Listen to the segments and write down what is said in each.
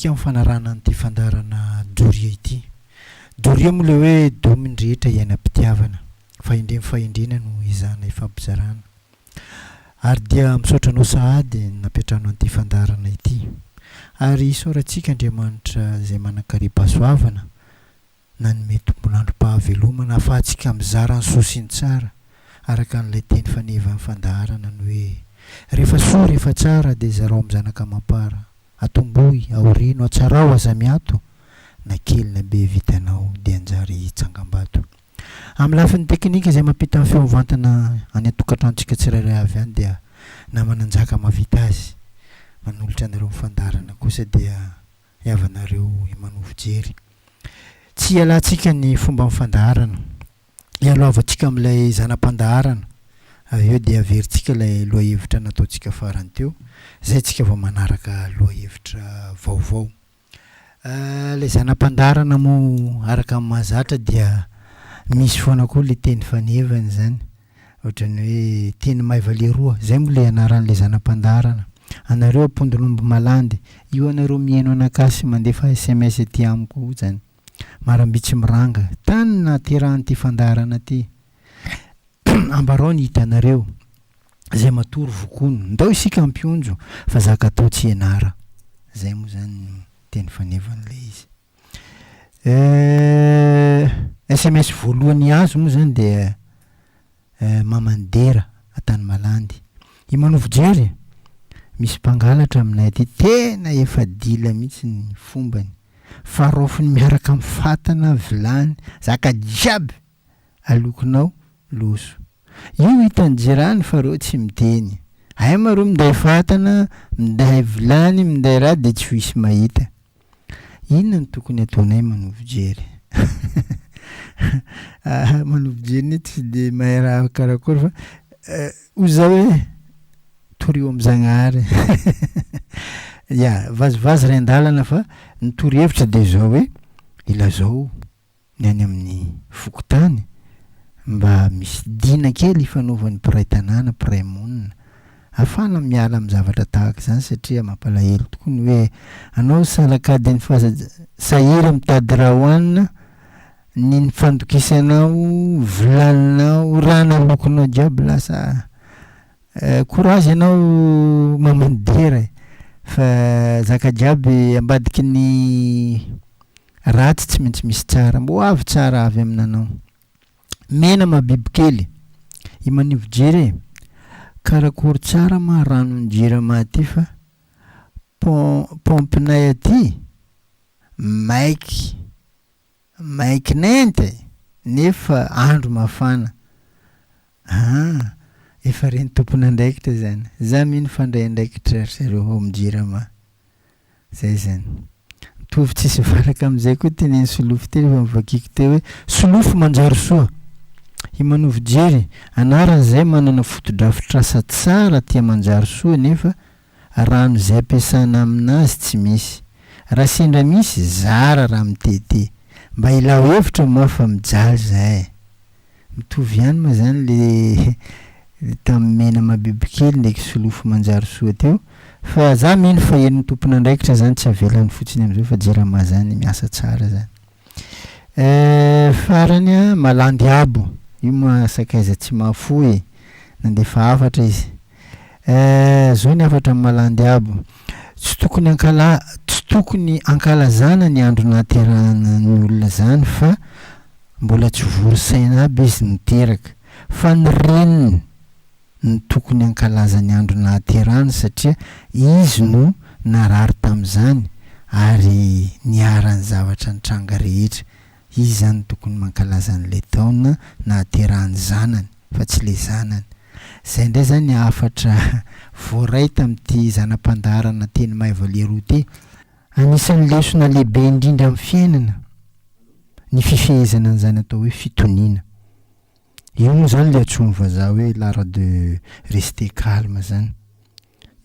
antsika amin'ny fanarahana an'ity fandaharana Doria ity. Doria moa ilay hoe domy ny rehetra iainam-pitiavana. Fahendrem fahendrena no ezahana ifampizarana. Ary dia misaotra anao sahady nampiantrano an'ity fandaharana ity. Ary isaorantsika Andriamanitra izay manan-karem-pahasoavana nanome tombon'androm-pahavelomana ahafahantsika mizara ny soa sy ny tsara araka an'ilay teny fanevan'ny fandaharana ny hoe rehefa soa rehefa tsara dia zarao amin'ny zanaka amam-para, atombohy, aoreno, atsarao, aza miato, na kely na be vitanao dia anjary tsangambato. Amin'ny lafiny teknika izay mampita ny feo mivantana any an-tokantranontsika tsirairay avy any dia namana Njaka mahavita azy, manolotra anareo ny fandaharana kosa dia hiavanareo Imanovo Jery. Tsy hialantsika ny fomban'ny fandaharana. Hialohavantsika amin'ilay zana-pandaharana. Avy eo dia averintsika ilay lohahevitra nataontsika farany teo. Izay tsika vao manaraka lohahevitra vaovao. Ilay zana-pandaharana moa araka ny mahazatra dia misy foana koa ilay teny fanevany izany. Ohatran'ny hoe teny maiva leroa, zay moa le anaran'le zana-pandaharana. Anareo ampondron'omby malandy, io anareo mihaino anakahy sy mandefa sms aty amiko io zany. Marambitsy miranga, tany nahaterahan'ity fandaharana ty. Ambarao ny hitanareo, zay matory vokono. Ndao isika hampionjo fa zaka atao tsy ianara. Zay moa zany no teny fanevan'ilay izy. Eh, sms voalohany azo moa zany dia maman'i Dera Antanimalandy. I Manovo Jery, misy mpangalatra aminay aty, tena efa dila mihitsy ny fombany, fa raofiny miaraka amin'ny fatana, vilany, zaka jiaby alokinao loso. Io hitan'ny jirany fa reo tsy miteny. Hay ma reo minday fatana, minday vilany, minday raha dia tsy ho hisy mahita. Inona no tokony ataonay manovo jery? Manovo jery ne tsy de mahay raha karakory fa hoy za hoe torio am Zagnahary. Ya, vazivazy ry an-dalana fa ny torohevitra de zao hoe ilazao ny any amin'ny fokontany mba misy dina kely ifanaovan'ny mpiray tanàna, mpiray monina, ahafahana miala amin'ny zavatra tahaka izany satria mampalahelo tokoa ny hoe anao salakadin'ny faza sahira mitady raha hohanina, ny ny fandokisanao, vilaninao, raha nalokonao jiaby lasa courage ianao maman'i Dera e, fa zaka jiaby ambadiky ny Ratsy tsy maintsy misy tsara. Mbô avy tsara avy aminanao. Mena ma bibikely. I Manivo Jery e. Karakory tsara ma ranon'i Jirama aty fa pom pompinay aty maiky maiky nenty e! Nefa andro mafana. Aa! Efa reny tompon'andraikitra izany. Za mino fa handray andraikitra ry zareo ao amin'ny Jirama. Zay izany. Mitovy tsisy valaka amin'izay koa tenenin'i Solofo teo rehefa novakiako teo hoe Solofo manjary soa. I Manovo Jery, anarana izay manana fotodrafitrasa tsara aty Manjary soa nefa rano izay ampiasana aminazy tsy misy. Raha sendra misy, zara raha mitete. Mba ilao hevitra moa fa mijaly zahay e. Mitovy ihany moa zany le tamin'ny mena mabibikely ndraiky solofo manjary soa teo fa za mino fa henon'ny tompon'andraikitra zany tsy avelany fotsiny amizao fa jirama zany miasa tsara zany. Eh farany a malandy abo io moa sakaiza tsy mahafoy e nandefa hafatra izy eh zao ny hafatra amin'ny malandy abo tsy tokony ankala tsy tokony ankalazana ny andro nahaterahana ny olona zany fa Mbola tsy vory saina aby izy niteraka, fa ny reniny no tokony hankalaza ny andro nahaterahany satria izy no narary tamin'izany ary niharan'ny zavatra nitranga rehetra. Izy izany no tokony mankalaza an'ilay taona nahaterahan'ny zanany fa tsy ilay zanany. Izay indray izany ny hafatra voaray tamin'ity zana-pandaharana teny Maivaleroa ity. Anisan'ny lesona lehibe indrindra amin'ny fiainana ny fifehezana an'izany atao hoe fitoniana. Io moa izany ilay antsoin'ny vazaha hoe l'art de rester calme izany.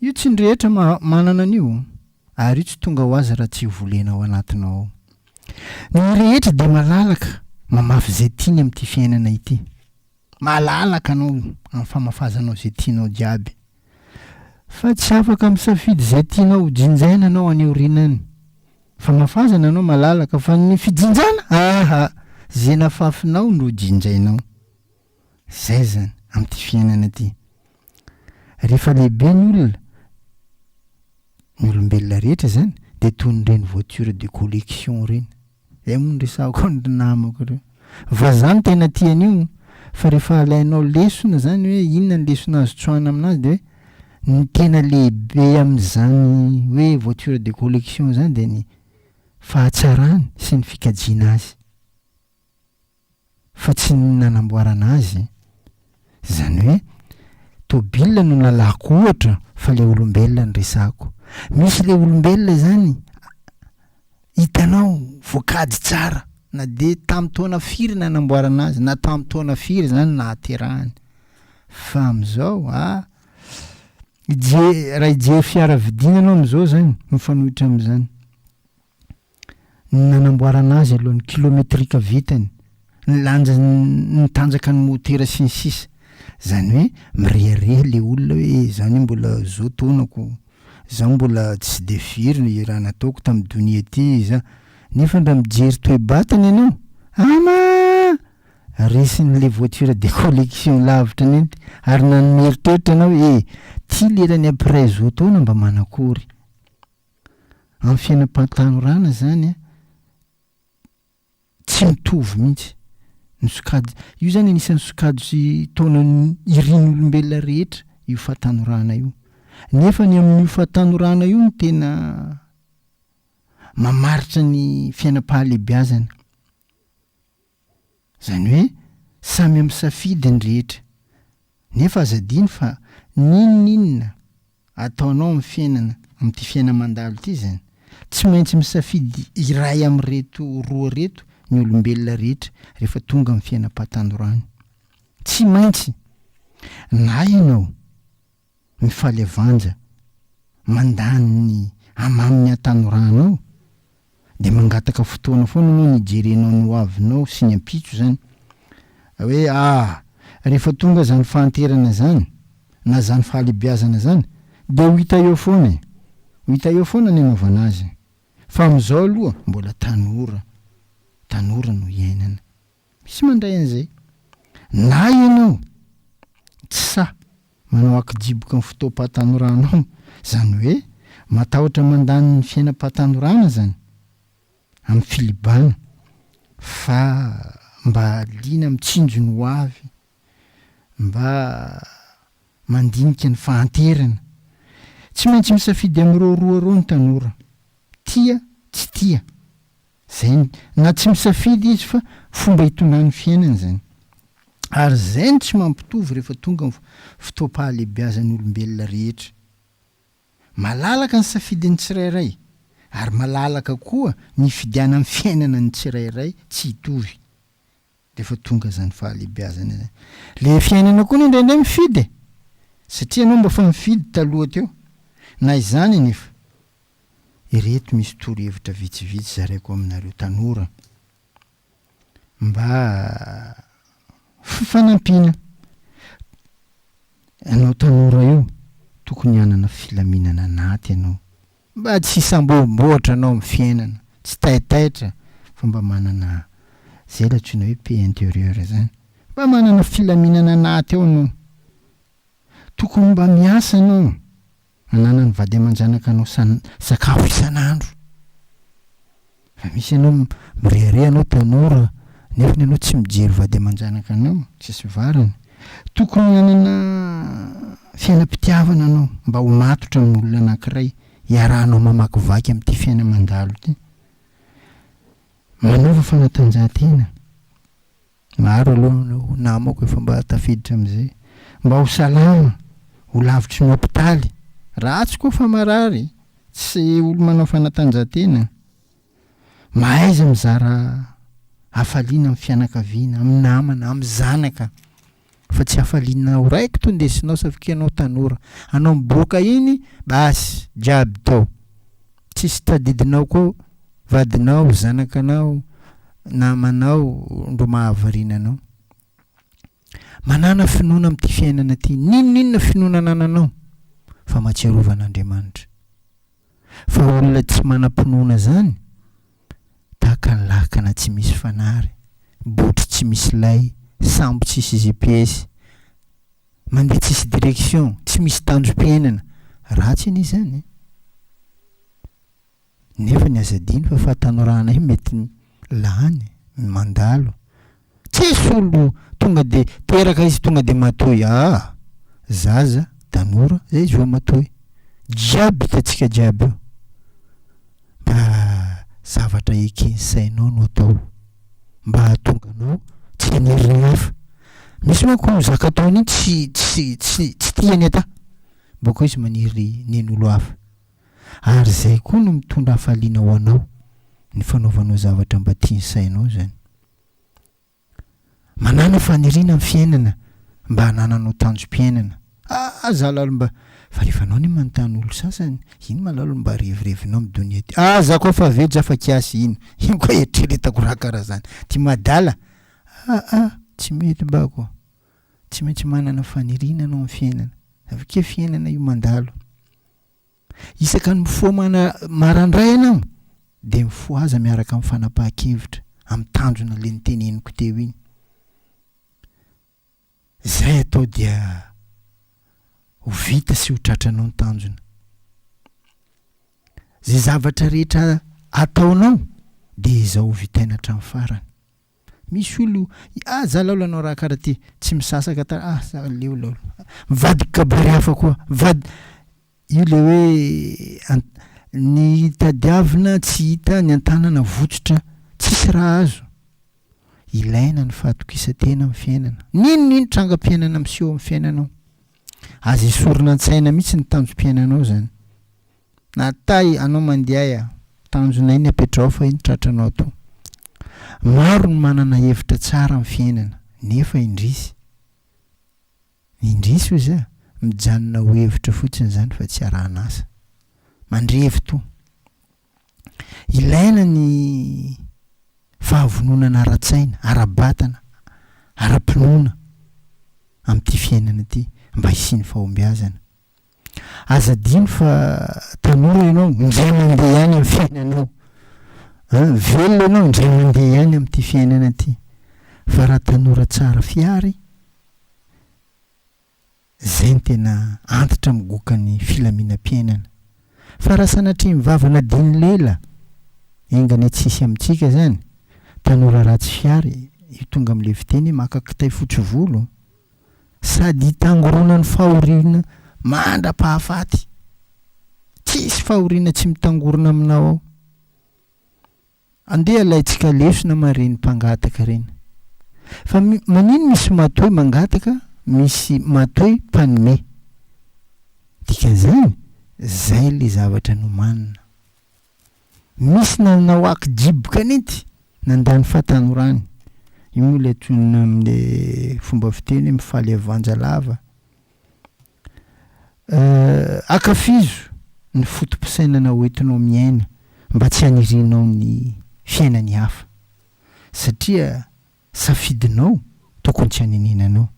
Io tsy ny rehetra manana an'io ary io tsy tonga ho azy raha tsy volena ao anatinao ao. Ny rehetra dia malalaka mamafy izay tiany amin'ity fiainana ity. Malalaka anao amin'ny famafazanao izay tianao jiaby. Fa tsy afaka misafidy izay tianao ho jinjaina anao any aoriana any. Famafazana anao malalaka fa ny fijinjana aha! Ze nafafinao no jinjainao. Zay zany amty fiainana ty. Rehefa lehibe ny olona, ny olombelona rehetra zany de toy ny reny voiture de collection reny. Zay moa no resahako an'ry namako reo. Vazaha no tena tia an'io fa rehefa alainao lesona zany hoe inona ny lesona azo tsoahina aminazy de hoe ny tena lehibe amin'izany hoe voiture de collection zany de ny fahatsarany sy ny fikajiana azy fa tsy ny nanamboarana azy. Izany hoe tôbila no nalako ohatra fa le olombelona no resahako. Misy le olombelona zany hitanao voakajy tsara na de tam taona firy nanamboarana azy na tam taona firy zany nahaterahany fa amizao ah hije- raha hijery fiara vidiana anao amizao zany mifanohitra amizany. Ny nanamboarana azy aloha, ny kilometrika vitany, ny lanjany, ny tanjaka ny motera sy ny sisa Zany hoe mirehareha le olona hoe eh za anie mbola zao taonako, za mbola tsy de firy ny raha nataoko tamin'ny donia ty, za, nefa raha mijery toe-batana ianao, ama! Resin'le voiture de collection lavitra nenty, ary na ny mieritreritra ianao hoe eh ty lerany après zao taona mba manakory. Amin'ny fiainam-pahatanorana zany an, tsy mitovy mihitsy ny sokajy, io zany anisan'ny sokajy taona irin'ny olombelona rehetra io fahatanorana io, nefa ny amin'io fahatanorana io no tena mamaritra ny fiainam-pahalehibiazana. Izany hoe samy amin'ny safidy ny rehetra. Nefa aza adino fa n'inon'inona ataonao amin'ny fiainana, amin'ity fiaina-mandalo ity izany, tsy maintsy misafidy iray amin'ireto roa ireto ny olombelona rehetra rehefa tonga amin'ny fiainam-pahatanorany. Tsy maintsy! Na ianao mifaly avanja, mandany ny hamamin'ny hatanoranao, dia mangataka fotoana foana ianao ny hijerenao ny hoavinao sy ny ampitso izany, hoe ah, rehefa tonga izany fahanterana izany, na izany fahalehibiazana izany, dia ho hita eo foana e! Ho hita eo foana ny hanaovana azy. Fa amin'izao aloha mbola tanora, tanora no iainana. Misy mandray an'izay. Na ianao tsy sahy manao akijiboka ny fotoam-pahatanoranao, izany hoe matahotra mandany ny fiainam-pahatanorana izany amin'ny filibana fa mba liana mitsinjo ny ho avy, mba mandinika ny fahanterana. Tsy maintsy misafidy amin'ireo roa ireo ny tanora, tia tsy tia. Zay ny, na tsy misafidy izy fa fomba itondrany fiainana izany. Ary izay no tsy mampitovy rehefa tonga ny fotoam-pahalehibiazan'ny olombelona rehetra. Malalaka ny safidin'ny tsirairay, ary malalaka koa ny hifidianan'ny fiainana ny tsirairay tsy hitovy rehefa tonga izany fahalehibiazana izany. Le fiainana koa anie indraindray mifidy e! Satria ianao mba efa nifidy taloha teo. Na izany anefa, Ireto misy torohevitra vitsivitsy zaraiko aminareo tanora mba fifanampiana. Ianao tanora io tokony hanana filaminana anaty ianao mba tsy hisamboamboatra anao amin'ny fiainana, tsy taitaitra fa mba manana zay ilay antsoina hoe paix intérieure zany, mba manana filaminana anaty ao ianao. Tokony mba miasa ianao. Ananan'ny vady aman-janakanao san sakafo isan'andro. Fa misy ianao mirehareha anao tanora nefany ianao tsy mijery vady aman-janakanao, tsisy varany. Tokony hanana fiainam-pitiavana anao mba ho matotra amin'olona anankiray iarahanao mamakivaky amin'ity fiaina-mandalo ity. Manaova fanatanjahantena. Maro aloha no namako efa mba tafiditra amin'izay. Mba ho salama, ho lavitry ny hopitaly. Ratsy koa fa marary, tsy olo manao fanatanjahantena. Mahaiza mizara hafaliana amin'ny fianakaviana, amin'ny namana, amin'ny zanaka. Fa tsy hafaliana ho raikitra indesinao safiky ianao tanora. Anao miboaka iny, basy, jiaby tao. Tsisy tadidinao koa vadinao, zanakanao, namanao ndro mahavariana anao. Manàna finoana amin'ity fiainana ity, n'inon'inona finoana anananao fa mahatsiarova an'Andriamanitra. Fa olona tsy manam-pinoana zany. Lalana tsy misy fanary, botry tsy misy lay, sambo tsisy GPS, mandeha tsisy direction, tsy misy tanjom-piainana. Ratsy anie izany e! Nefa ny aza adino fa fahatanorana io mety lany, mandalo. Tsisy olo tonga de teraka izy tonga de matoy aa! Zaza, tanora, zay izy vao matoy. Jiaby hitantsika jiaby io. Mba zavatra eken'ny sainao no atao mba hahatonga anao tsy haniry ny hafa. Misy manko zaka ataony iny tsy tsy tsy tsy tiany ata, bôkeo izy maniry nen'olo hafa. Ary zay koa no mitondra hafaliana ho anao, ny fanaovanao zavatra mba tian'ny sainao zany. Manàna faniriana amin'ny fiainana mba hanananao tanjom-piainana. Ah za lalo mba, fa rehefa anao anie manontany olo sasany, ino ma lalo mba revirevinao amin'ny donia ty? Ah za koa fa vejo za fa kiasy ino, ino koa eritreretako raha karaha zany, ty madala? Ah ah tsy mety bako, tsy maintsy manana faniriana anao amin'ny fiainana, avy ake fiainana io mandalo. Isaka ny mifoha mana marandray ianao dia mifohaza miaraka amin'ny fanapahan-kevitra, amin'ny tanjona le noteneniko teo iny. Izay atao dia ho vita sy ho tratranao ny tanjona. Izay zavatra rehetra ataonao dia ezao ho vitaina hatramin'ny farany. Misy olo, ah za laolo anao raha karaha ty, tsy misasaka ta, ah za leo laolo, mivadiky kabary hafa koa, mivady, io le hoe an- ny tadiavina tsy hita, ny an-tanana votsotra, tsisy raha azo. Ilaina ny fahatokisan-tena amin'ny fiainana, n'inon'ino trangam-piainana miseho amin'ny fiainanao, aza esorina an-tsaina mihitsy ny tanjom-piainanao zany. Na tay anao mandiay a! Tanjona iny apetraho fa iny tratranao to. Maro ny manana hevitra tsara amin'ny fiainana nefa indrisy, indrisy hozy a! mijanona ho hevitra fotsiny izany fa tsy arahan'asa. Mandrevy to. Ilaina ny fahavononana ara-tsaina, ara-batana, ara-pinoana amin'ity fiainana ity mba hisian'ny fahombiazana. Aza adino fa tanora ianao, indray mandeha ihany amin'ny fiainanao. An, velona ianao indray mandeha ihany amin'ity fiainana ity. Fa raha tanora tsara fihary, izay no tena antitra migoka ny filaminam-piainana. Fa raha sanatria ny vava nadin'ny lela, enga anie tsy hisy amintsika izany, tanora ratsy fihary, io tonga amin'ilay fiteny hoe maka kitay fotsy volo. sady hitangoronan'ny fahoriana mandra-pahafaty. Tsisy fahoriana tsy mitangorona aminao ao. Andeha alaintsika lesona ma reny mpangataka reny. Fa manino misy matoe mangataka, misy matoe mpanome. Dikan'izany, zay le zavatra nomanina. Misy nanao akijiboka an'inty nandany fahatanorany. Io moa ilay antsoina amin'ilay fomba fiteny hoe mifaly avanja lava. Ankafizo ny foto-pisainana hoentinao miaina mba tsy hanirianao ny fiainan'ny hafa satria safidinao tokony tsy hanenenanao.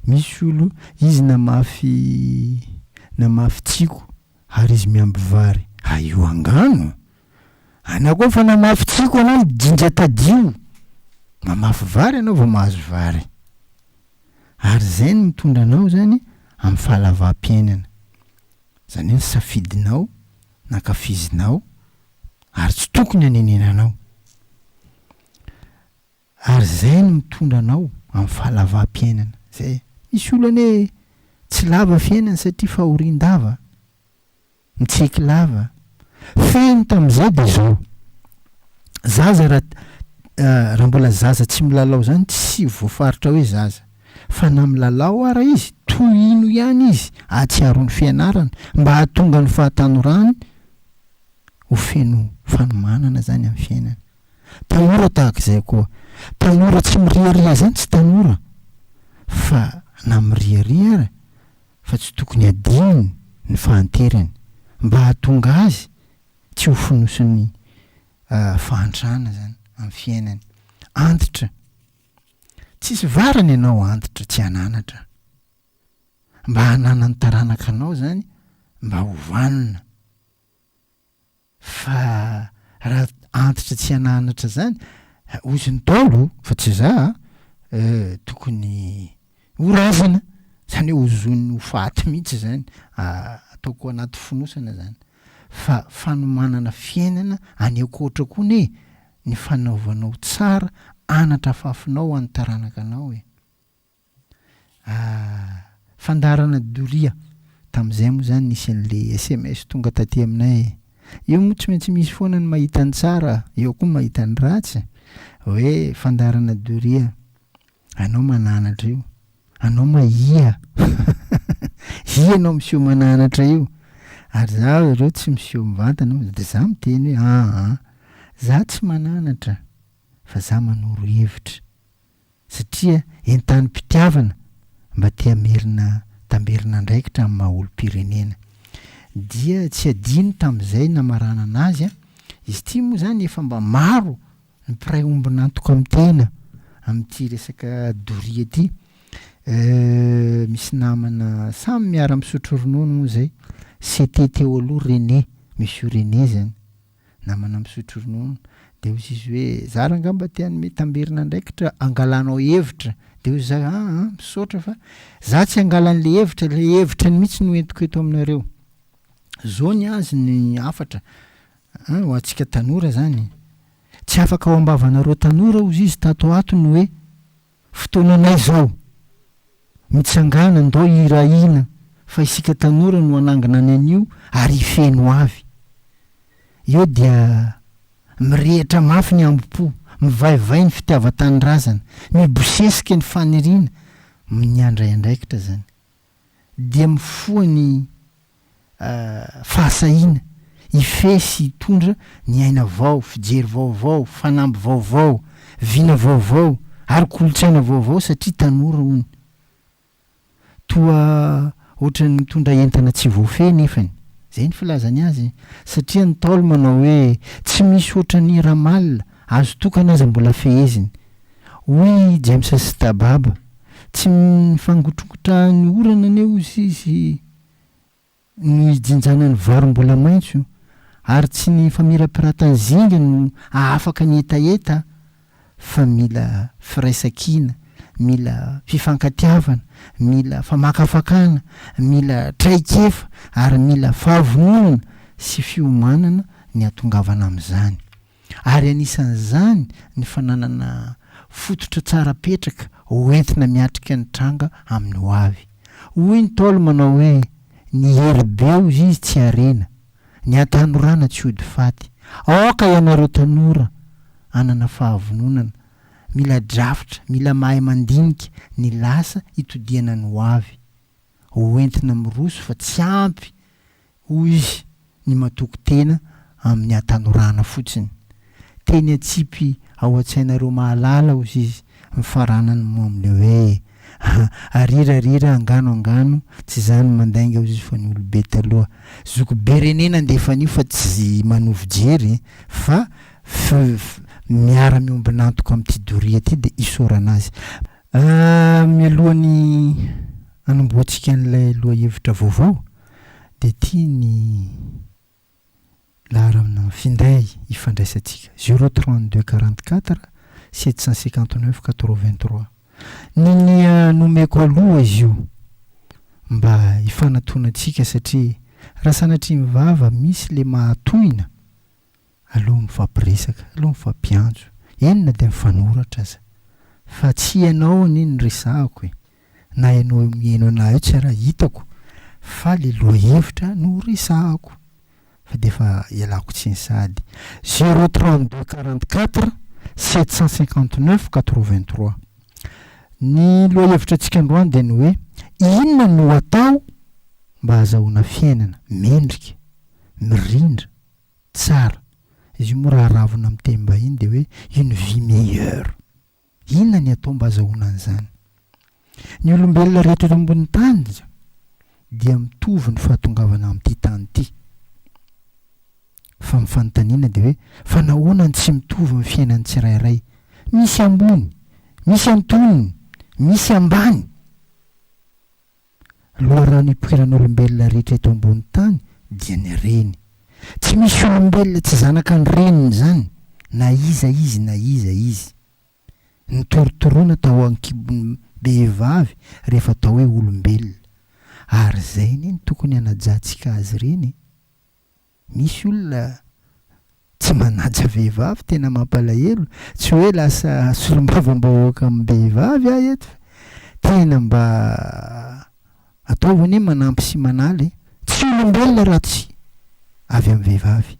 Misy olo izy namafy namafy tsiko ary izy miamby vary. Hay io angano? Anao koa efa namafy tsiko anao mijinja tadio. Mamafy vary anao vao mahazo vary. Ary zay no mitondra anao zany amin'ny fahalavam-piainana. Zany hoe ny safidinao, nankafizinao ary tsy tokony hanenenanao. Ary zay no mitondra anao amin'ny fahalavam-piainana. Zay. Misy olo anie tsy lava fiainany satria fahorian-dava, mitseky lava. Fehiny tamin'izay dia izao, zaza raha raha mbola zaza tsy milalao zany tsy voafaritra hoe zaza. Fa na milalao ara izy, tohino ihany izy ahatsiaro ny fianarana mba hahatonga ny fahatanorany ho feno fanomanana zany amin'ny fiainana. Tanora tahaka izay koa. Tanora tsy miriaria izany tsy tanora fa na miriaria ara fa tsy tokony hadinony ny fahanterany mba hahatonga azy tsy ho fonosin'ny fahantrana izany amin'ny fiainany. Antitra. Tsisy varany ianao antitra tsy hananatra. Mba hananan'ny taranaka anao izany mba ho vanona. Fa raha. antitra tsy hananatra zany, hozy ny Ntaolo fa tsy za a, tokony ho razana, zany hoe hozoniny ho faty mihitsy zany, ataoko anaty fonosana zany. Fa fanomanana fiainana any ankoatra koa anie ny fanaovanao tsara anatra afafinao ho an'ny taranakanao e. Ah, fandaharana doria. Tamin'izay moa izany nisy an'ilay sms tonga taty aminay e. Eo moa tsy maintsy misy foana ny mahita ny tsara, eo koa ny mahita ny ratsy. Hoe fandaharana doria. Anao mananatra io. Anao mahia. Ia ianao miseho mananatra io. Ary za ireo tsy miseho mivantana dia za miteny hoe aa, za tsy mananatra fa za manoro hevitra. satria entanim-pitiavana mba te hamerina tamberin'andraikitra amin'ny maha olom-pirenena. Dia tsy adino tamin'izay namaranana azy, izy ity moa izany efa mba maro ny mpiray ombon'antoka amin'ny tena amin'ity resaka doria ity. Misy namana samy miara-misotro ronono moa izay, CT teo aloha René, Monsieur René izany. namana misotro ronono, de hozy izy hoe za rangah mba te hanome tamberin'andraikitra angalanao hevitra, de hozy za aa misaotra fa za tsy hangala an'le hevitra, le hevitrany mihitsy no entiko eto aminareo, zao ny azy ny hafatra an ho antsika tanora zany, tsy afaka ao am-bavanareo tanora hozy izy tato ho ato ny hoe fotoananay zao, mitsangàna ndao hirahina fa isika tanora no hanangana ny anio ary hifehy ny ho avy. Eo dia mirehitra mafy ny hambom-po, mivaivay ny fitiavan-tanindrazana, mibosesika ny faniriana ny handray andraikitra izany. Dia mifoha ny fahasahiana hifehy sy hitondra ny aina vao, fijery vaovao, fanamby vaovao, vina vaovao ary kolontsaina vaovao satria tanora hono. Toa ohatran'ny mitondra entana tsy voafehy nefany. Izay ny filazany azy. Satria ny Ntaolo manao hoe tsy misy ohatran'i Ramal, azo tokana aza mbola feheziny. Hoy i James sy Dababa, tsy ny fangotrokotrahan'ny orana anie hozy izy no hijinjana ny vary mbola maitso, ary tsy ny famirapiratan'ny zinga no hahafaka ny hetaheta fa mila firaisankina, mila fifankatiavana, mila famakafakana, mila traikefa ary mila fahavononana sy fiomanana ny hahatongavana amin'izany. Ary anisan'izany ny fananana fototra tsara petraka ho entina miatrika ny tranga amin'ny ho avy. Hoy ny Ntaolo manao hoe, Ny hery be hozy izy tsy harena, ny hatanorana tsy hody faty. Aoka ianareo tanora hanana fahavononana, mila drafitra, mila mahay mandinika ny lasa hitodihana ny ho avy. Ho entina miroso fa tsy ampy hoy izy, ny matoky tena amin'ny hatanorana fotsiny. Teny atsipy ao an-tsainareo mahalala, hozy izy, mifaranany moa amin'ilay hoe, Arira arira, angano angano, tsy izaho no mandainga, hozy izy, fa ny olobe taloha. Zokibe René nandefa an'io fa tsy manovo jery fa miara-miombon'antoka amin'ity doria ity dia isaorana azy. Mialohan'ny hanombohantsika an'ilay lohahevitra vaovao dia ity ny laharana finday ifandraisantsika, zéro 32 44 759 83. Ninia nomeko aloha izy io mba hifanatonantsika satria raha sanatria ny vava misy le mahatohina Aleo mifampiresaka, aleo mifampiantso, eny na dia mifanoratra aza. Fa tsy ianao anie no resahako e! Na ianao mihaino anah io tsy raha hitako fa le lohahevitra no resahako. Fa dia efa ialako tsiny sahady. Zéro 32 44 759 83. Ny lohahevitra antsika androany dia ny hoe inona no atao mba hazahoana fiainana mendrika, mirindra, Tsara. Izy io moa raha aravona amin'ny tenim-bahiny dia hoe une vie meilleure. Inona ny atao mba azahoana an'izany? Ny olombelona rehetra eto ambonin'ny tany dia mitovy ny fahatongavana amin'ity tany ity. Fa ny fanontaniana dia hoe fa nahoana no tsy mitovy ny fiainan'ny tsirairay? Misy ambony, misy antonony, misy ambany. Loharano ipoiran'olombelona rehetra eto ambony tany dia ny reny. Tsy misy olombelona tsy zanaka ny reniny izany, na iza izy na iza izy. Nitorotoroana tao an-kibon'ny behivavy rehefa atao hoe olombelona. Ary izay anie no tokony hanajantsika azy ireny e! Misy olona tsy manaja vehivavy tena mampalahelo, tsy hoe lasa solombavambahoaka amim-behivavy aho eto fa tena mba ataovy anie manampy sy manala e! Tsy olombelona raha tsy avy amin'ny vehivavy.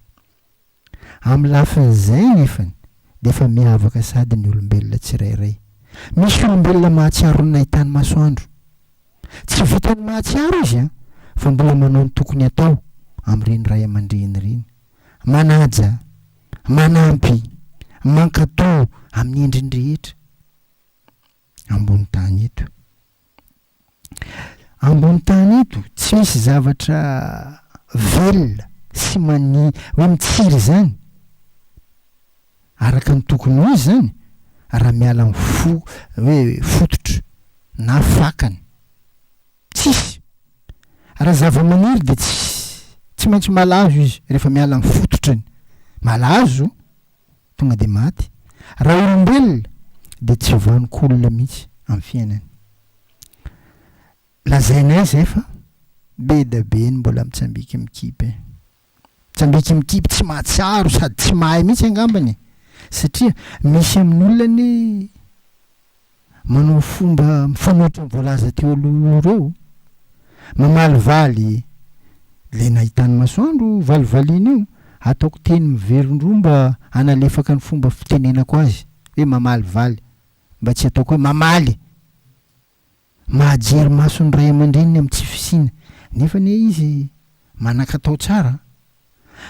Amin'ny lafin'izay nefany dia efa miavaka sady ny olombelona tsirairay. Misy olombelona mahatsiaro ny nahitany masoandro. Tsy vitan'ny mahatsiaro izy an, fa mbola manao ny tokony hatao amin'ireny ray aman-dreny ireny. Manaja, manampy, mankatò amin'ny endriny rehetra ambony tany eto. Ambony tany eto tsy misy zavatra velona sy mani hoe mitsiry izany araka ny tokony ho izy izany raha miala amin'ny fo hoe fototra na fakany. Tsisy. Raha zava-maniry dia tsisy tsy maintsy malazo izy rehefa miala amin'ny fototrany. Malazo tonga dia maty. Raha olombelona dia tsy vanon-kolona mihitsy amin'ny fiainany. Lazainay izay fa be da be ny mbola mitsambiky mikipy e. Mitsambiky mikipy tsy mahatsiaro sady tsy mahay mihitsy angambany e. Satria misy amin'olona anie manao fomba mifanohitra amin'ny voalaza teo aloha ireo, mamalivaly ilay nahitany masoandro valivaliana io, ataoko teny miverin-droa mba hanalefaka ny fomba fitenenako azy hoe mamalivaly mba tsy ataoko hoe mamaly. Mahajery maso ny ray aman-dreniny amin'ny tsy fisiana nefa anie izy manan-katao tsara an!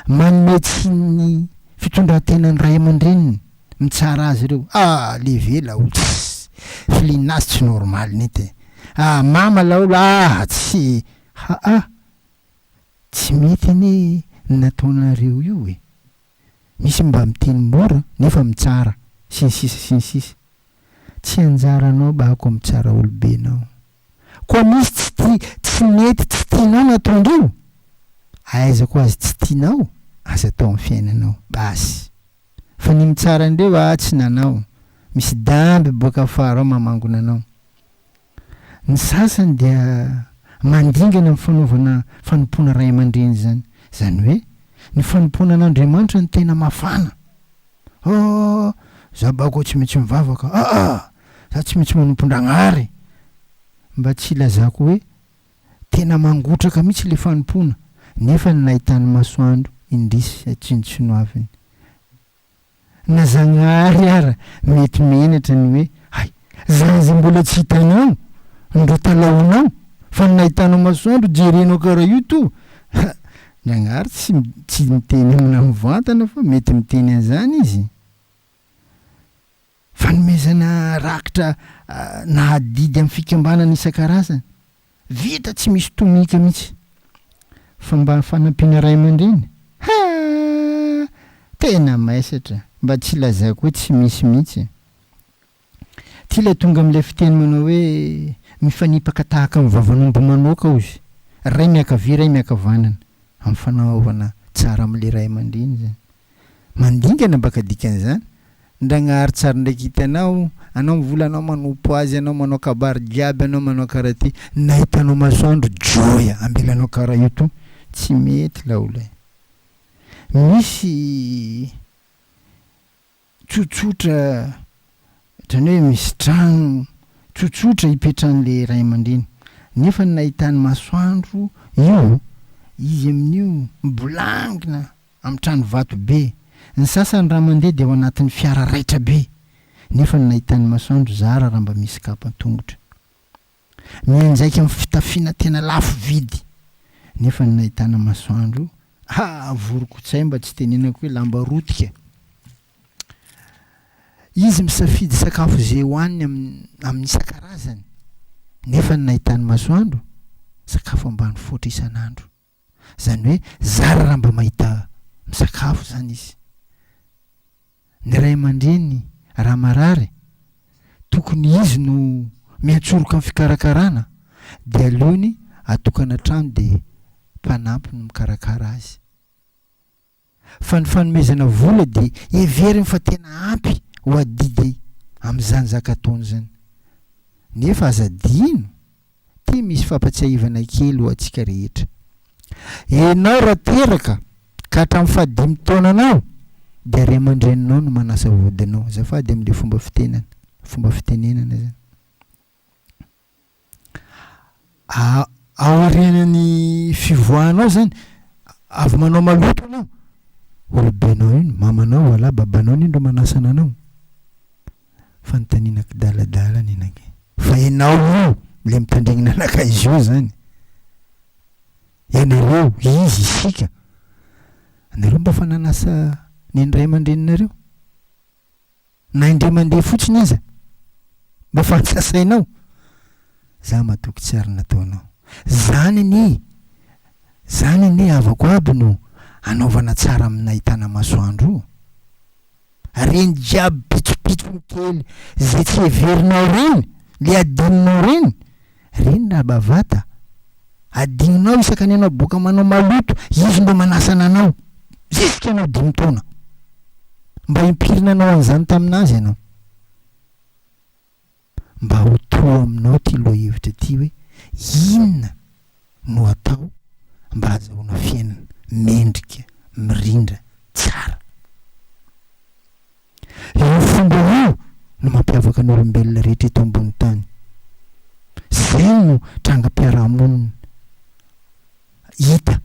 Manome tsiny ny fitondran-tenan'ny ray aman-dreniny, mitsara azy ireo, ah leve laolo tss filinazy tsy normal nety e! ah mama laolo ah tsy haa tsy mety anie ny nataonareo io e! Misy mba miteny mora nefa mitsara sy ny sisa sy ny sisa Tsy anjaranao bako mitsara olobenao. Koa misy tsy tia tsy mety tsy tianao nataondreo? Aiza koa azy tsy tianao aza atao am fiainanao. Basy. Fa ny mitsara andreo ah tsy nanao. Misy damby boaka afara ao mamangona anao. Ny sasany dia mandingana amin'ny fanaovana fanompoana ray aman-dreny izany. Izany hoe ny fanompoana an'Andriamanitra no tena mafana. Oh! Za bako tsy maintsy mivavaka. Aa! Za tsy maintsy manompo Ndragnahary. Mba tsy hilazako hoe tena mangotraka mihitsy le fanompoana nefa ny nahitany masoandro indrisy tsinontsinoaviny. Na Zagnahary ara mety menatra ny hoe hay! Zany ze mbola tsy hitanao ndro talaonao fa ny nahitanao masoandro jerenao karaha io toa ha! Nagnahary tsy tsy miteny amina mivantana fa mety miteny an'izany izy. Fanomezana rakitra na adidy amin'ny fikambanana isan-karazany. Vita tsy misy tomika mihitsy. Fa mba fanampiana ray aman-dreny? Ha! Tena maisatra, mba tsy lazaiko hoe tsy misy mihitsy. Ty ilay tonga amin'ilay fiteny manao hoe mifanipaka tahaka ny vavan'omby manoaka ozy, ray miakavia ray miakavanana, amin'ny fanaovana tsara amin'ilay ray aman-dreny izany. Mandingana baka dikan'izany, Ndragnahary tsary ndraiky hitanao, anao mivola anao manompo azy, anao manao kabary jiaby, anao manao karaha ty, nahitanao masoandro joya ambelanao karaha io to, tsy mety laolo e. Misy tsotsotra ohatran'ny hoe misy trano tsotsotra ipetran'le ray aman-dreny nefa ny nahitany masoandro io izy amin'io mibolangina amin'ny trano vato be, ny sasany raha mandeha dia ao anatin'ny fiara raitra be nefa ny nahitany masoandro zara raha mba misy kapa an-tongotra. Mianjaika amin'ny fitafiana tena lafo vidy nefa ny nahitana masoandro ah vorokotsahy mba tsy tenenako hoe lamba rotika. Izy misafidy sakafo ze hohaniny amin'ny amin'ny isan-karazany nefa ny nahitany masoandro sakafo ambany foatra isan'andro. Zany hoe zara raha mba mahita misakafo zany izy. Ny ray aman-dreny raha marary, tokony izy no miantsoroka amin'ny fikarakarana dia aleony atokana trano dia mpanampy no mikarakara azy. Fa ny fanomezana vola dia heveriny fa tena ampy ho adidy amin'izany zaka ataony izany. Nefa aza adino, ty misy fampatsiahivana kely ho antsika rehetra. Enao raha teraka ka hatramin'ny fahadimy taonanao dia ray aman-dreninao no manasa vodinao. Azafady amin'ilay fomba fitenana, fomba fitenenana zany. Aorianan'ny fivoahanao zany, avy manao maloto ianao, olobenao iny, mamanao wala babanao anie ndro manasana anao. Fanontaniana kidaladala ny anakay. Fa ianao io le mitandregny nanakay izy io zany. Ianareo, izy, isika. Anareo mba fa nanasa ny ray aman-dreninareo? Na indray mandeha fotsiny aza mba fa antsasainao? Za matoky tsy ary nataonao. Zany anie, zany anie havako aby no anaovana tsara amin'ny nahitana masoandro io. Reny jiaby pitsopitsony kely zay tsy heverinao reny, le adinonao reny, reny raha bavata, adinonao isaka ny anao boka manao maloto, izy mba manasana anao, jusque anao dimy taona. Mba impiry nanao an'izany tamin'azy ianao? Mba ho to aminao ity lohahevitra ity hoe inona no atao mba hahazahoana fiainana mendrika, mirindra, tsara. Io fomba io no mampiavaka ny olombelona rehetra eto ambony tany. Izay no trangam-piarahamonina hita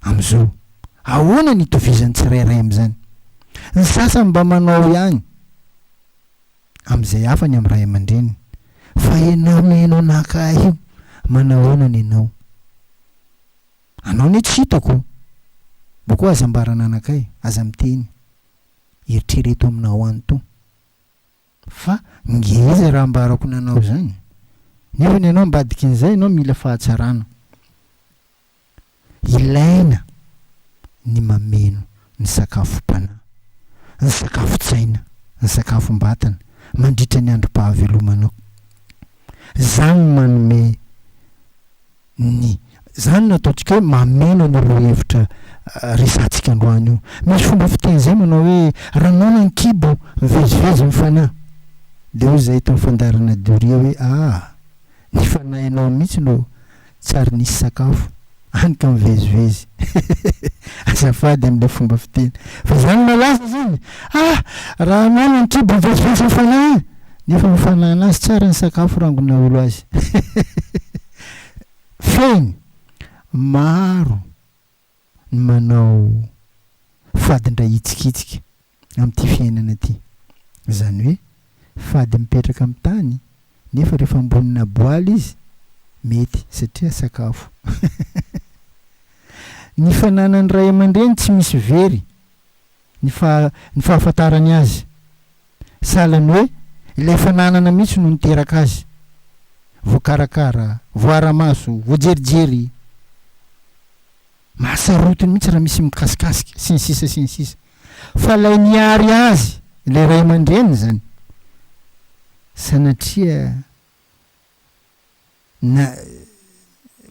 amin'izao. Ahoana ny itovizan'ny tsirairay amin'izany? Ny sasany mba manao ihany. Amin'izay hafa ny amin'ny ray aman-dreniny. Fa ianao mihaino anaka ahy io, manahoana ny anao? Anao anie tsy hitako. Mba koa aza ambarana anakay, aza miteny. Eritrereto aminao any to. Fa ngeza raha ambarako nanao izany. Nefa ny anao ambadikin'izay ianao mila fahatsarana. Ilaina ny mameno ny sakafom-panahy, ny sakafon-tsaina, ny sakafom-batana mandritra ny androm-pahavelomanao. Izany no manome ny, izany no ataontsika hoe mameno an'io lohahevitra resahantsika androany io. Misy fomba fiteny izay manao hoe raha noana ny kibo, mivezivezy ny fanahy. Dia hoy izahay tamin'ny fandaharana Doria hoe ah! Ny fanahinao mihitsy no tsy ary nisy sakafo, any ka mivezivezy. Azafady amin'ilay fomba fiteny. Fa izany malaza izany. Ah! Raha noana ny kibo mivezivezy ny fanahy e! Nefa ny fanahinazy tsy ary ny sakafo rangona olo azy. Fehiny, maro ny manao fadin-dray hitsikitsika amin'ity fiainana ity. Izany hoe fady mipetraka amin'ny tany nefa rehefa ambonina boaly izy mety satria sakafo. Ny fananan'ny ray aman-dreny tsy misy very ny faha ny fahafantarany azy. Sahala ny hoe ilay fananana mihitsy no niteraka azy. Voakarakara, voara-maso, voajerijery. Mahasarotiny mihitsy raha misy mikasikasika, sy ny sisa sy ny sisa. Fa ilay niary azy, ilay ray aman-dreniny izany, sanatria na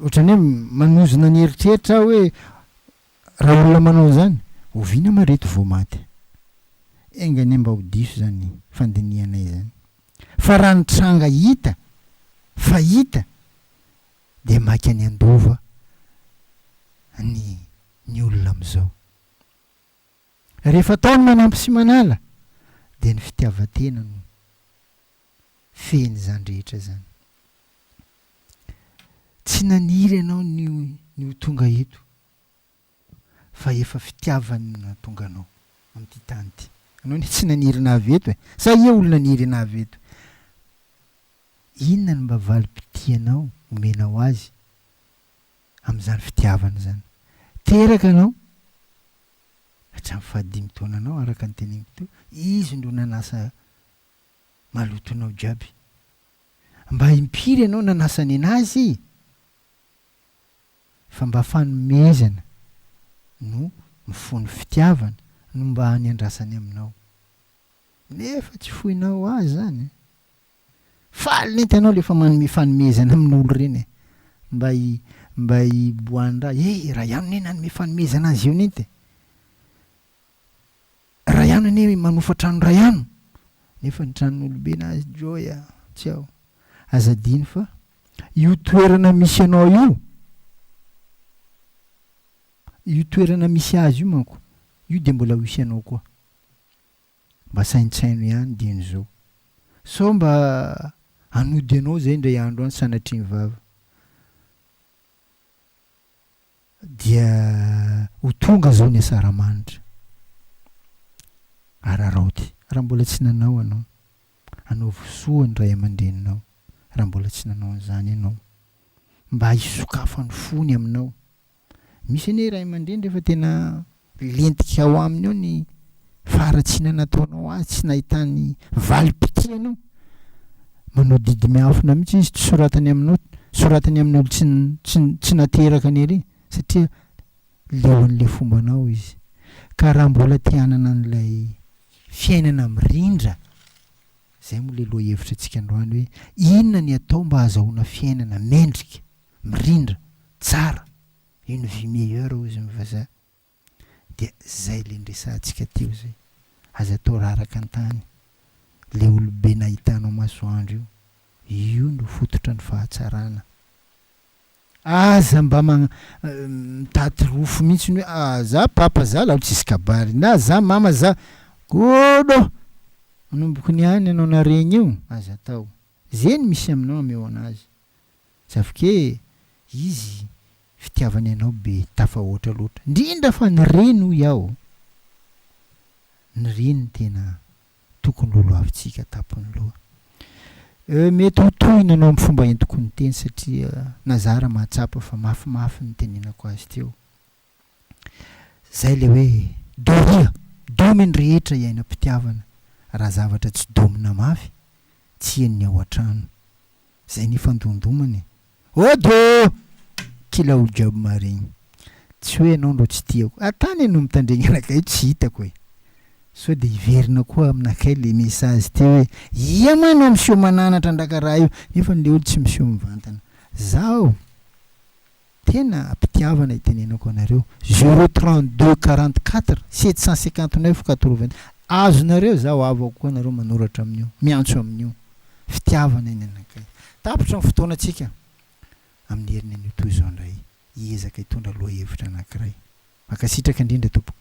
ohatran'ny hoe manozona ny eritreritra aho hoe raha olona manao an'izany, oviana ma reto vao maty? Enga anie mba ho diso izany fandinihanay izany. Fa raha ny tranga hita fa hita dia maika ny handova ny ny olona amin'izao. Rehefa atao ny manampy sy manala dia ny fitiavan-tena no fehin'izany rehetra izany. Tsy naniry ianao ny ny ho tonga eto fa efa fitiavany no nahatonga anao amin'ity tany ity. Anao anie tsy naniry navy eto e! Sa ia olona niry navy eto? Inona no mba valim-pitianao omenao azy amin'izany fitiavana izany? Teraka anao hatramin'ny fahadimy taonanao araka ny teneniko teo, izy no nanasa malotonao jiaby. Mba impiry ianao nanasa nenazy? Fa mba fanomezana no mifono fitiavana no mba niandrasany aminao. Nefa tsy foinao azy izany e! Faly nenty anao lefa manome fanomezana amin'olo reny e! Mba hi mba hiboahan'ny raha, eh raha ihany ne nanome fanomezana azy io nenty e! Iano anie manofa trano iray ano! Nefa ny tranon'olobe na azy Joy a! Tsy ao. Aza adino fa io toerana misy anao io, io toerana misy azy io manko, io dia mbola ho hisy anao koa. Mba saintsaino ihany dieny izao. Sao mba hanody anao izay indray andro any sanatria ny vava. Dia ho tonga izao ny asaramanitra. Araraoty. Raha mbola tsy nanao ianao, anaovy soa ny ray aman-dreninao raha mbola tsy nanao an'izany ianao. Mba hisokafan'ny fony aminao. Misy anie ray aman-dreny rehefa tena lentika ao aminy ao ny faharatsiana nataonao azy, tsy nahitany valim-pitia anao. Manao didy miafina mihitsy izy, tsy soratany aminao, soratany amin'ny olo tsy tsy tsy nateraka any ery satria leo an'ilay fombanao izy. Ka raha mbola te hanana an'ilay fiainana mirindra, izay moa ilay lohahevitra antsika androany hoe inona ny atao mba hahazahoana fiainana mendrika, mirindra, tsara, une vie meilleure hozy ny vazaha. Dia zay le niresahantsika teo zay. Aza atao raraka an-tany le olobe nahitanao masoandro io. Io no fototra ny fahatsarana. Aza mba mitady rofo mihitsy ny hoe ah za papa za lalo tsisy kabary na za mama za godo! Manomboka ny any anao naregny io, aza atao. Ze ny misy aminao ameo anazy. Zavike izy fitiavany anao be tafahoatra loatra ndrindra fa ny reny hoy aho ny reny tena tokony lolohavintsika tapon'ny loha. Euh mety ho tohina anao amin'ny fomba entiko niteny satria na za ara mahatsapa fa mafimafy ny nitenenako azy teo. Zay le hoe doria, domy ny rehetra iainam-pitiavana raha zavatra tsy domina mafy tsy henon'ny ao an-trano. Zay nifandondomana e! Ody ô! Kila olo jiaby maregny. Tsy hoe ianao ndro tsy tiako. Ah tany enao mitandregny anakay io tsy hitako e! Sao de hiverina koa aminakay le message teo hoe ia ma anao miseho mananatra ndraka raha io nefa le olo tsy miseho mivantana. Zaho tena am-pitiavana itenenako anareo zéro 32 44 759 80 azonareo zaho avy koa nareo manoratra amin'io miantso amin'io. Fitiavana iny anakay. Tapitra ny fotoanantsika amin'ny heriny anio toy izao indray hiezaka hitondra lohahevitra anankiray. Mankasitraka indrindra tompoko.